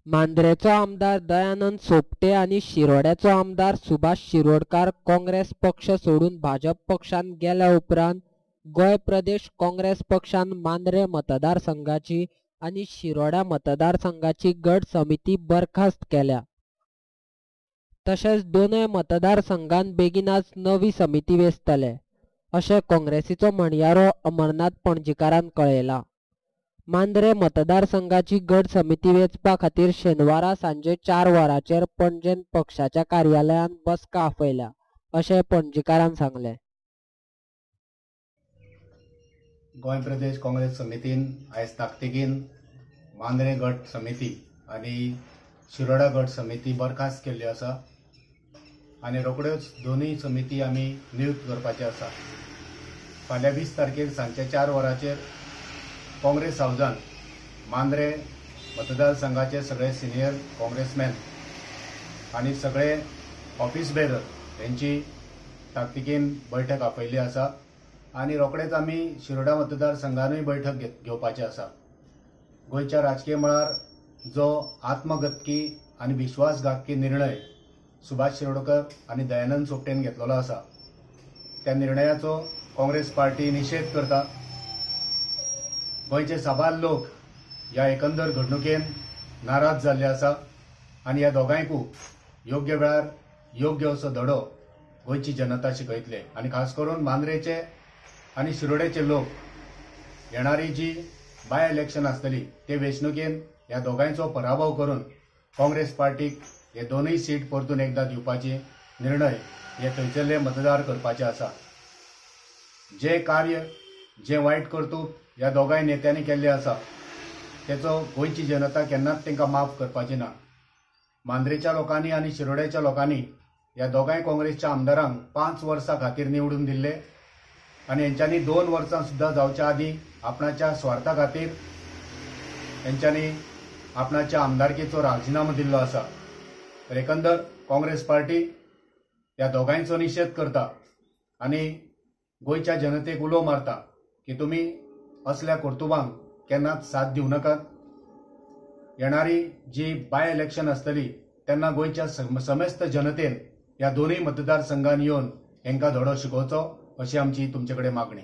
मांद्रेचो आमदार दयानंद सोपटे आनी शिरोड्याचो आमदार सुभाष शिरोडकार काँग्रेस पक्ष सोडून भाजप पक्षान गेल्या उपरांत गोंय प्रदेश काँग्रेस पक्षान मांद्रे मतदारसंघाची आनी शिरोड्या मतदारसंघाची गट समिती बरखास्त केल्या. तशेंच दोनूय मतदारसंघात बेगिनाच नवी समिती वेंचतले अशें काँग्रेसीचो म्हणयारो अमरनाथ पणजीकारान कळयलां. मांद्रे मतदारसंघाची गट समिती वेंचपा खातीर शेनवारा सांजे 4 वरांचेर पणजेंत पक्षाच्या कार्यालयांत बसका आपयल्या अशें पणजीकारान सांगलें. गोंय प्रदेश काँग्रेस समितीन आयज ताकतिकेन मांद्रे गट समिती आनी शिरोडा गट समिती बरखास्त केल्ली आसा आनी रोखड्योच दोनूय समिती आमी नियुक्त करपाची आसा. फाल्यां 20 तारखेर सांजच्या 4 वरांचेर काँग्रेस हावजान मांद्रे मतदारसंघाचे सगळे सिनियर काँग्रेसमॅन आनी सगळे ऑफिस बेरर हेंची ताकतिकेन बैठक आपयल्ली आसा आनी रोखडेच आमी शिरोडा मतदारसंघानूय बैठक घेवपाची आसा. गोंयच्या राजकीय मळार जो आत्मघातकी आनी विश्वासघातकी निर्णय सुभाष शिरोडकर आनी दयानंद सोपटेन घेतलेलो आसा त्या निर्णयाचो काँग्रेस पार्टी निशेध करता. गोंयचे साबार लोक ह्या एकंदर घडणुकेन नाराज जाल्ले आसा आनी ह्या दोगांयकू योग्य वेळार योग्य असो धडो गोंयची जनता शिकयतले आनी खास करून मांद्रेचे आनी शिरोडेचे लोक येणारी जी बाय इलेक्शन आसतली ते वेंचणुकेन ह्या दोगांयचो पराभव करून काँग्रेस पार्टीक हे दोनूय सीट परतून एकदा दिवपाचे निर्णय हे थंयसरले मतदार करपाचे आसा. जे कार्य जे वायट कर्तूब ह्या दोगांय नेत्यांनी केल्ले आसा तेचो गोंयची जनता केन्नाच तांकां माफ करपाची ना. मांद्रेच्या लोकांनी आनी शिरोड्याच्या लोकांनी ह्या दोगांय काँग्रेसच्या आमदारांक 5 वर्सां खातीर निवडून दिल्ले आनी हेंच्यांनी 2 वर्सां सुद्दां जावच्या आदीं आपणाच्या स्वार्था खातीर हेंच्यांनी आपणाच्या आमदारकेचो राजिनामो दिल्लो आसा. तर एकंदर काँग्रेस पार्टी ह्या दोगांयचो निशेध करता आनी गोंयच्या जनतेक उलो मारता की तुमी असल्या कर्तुबांक केन्नाच साथ दिवं नाकात. येणारी जी बाय इलेक्शन आसतली तेन्ना गोंयच्या समेस्त जनतेन ह्या दोनूय मतदारसंघान येवन हेंकां धडो शिकोवचो अशी आमची तुमचे कडेन मागणी.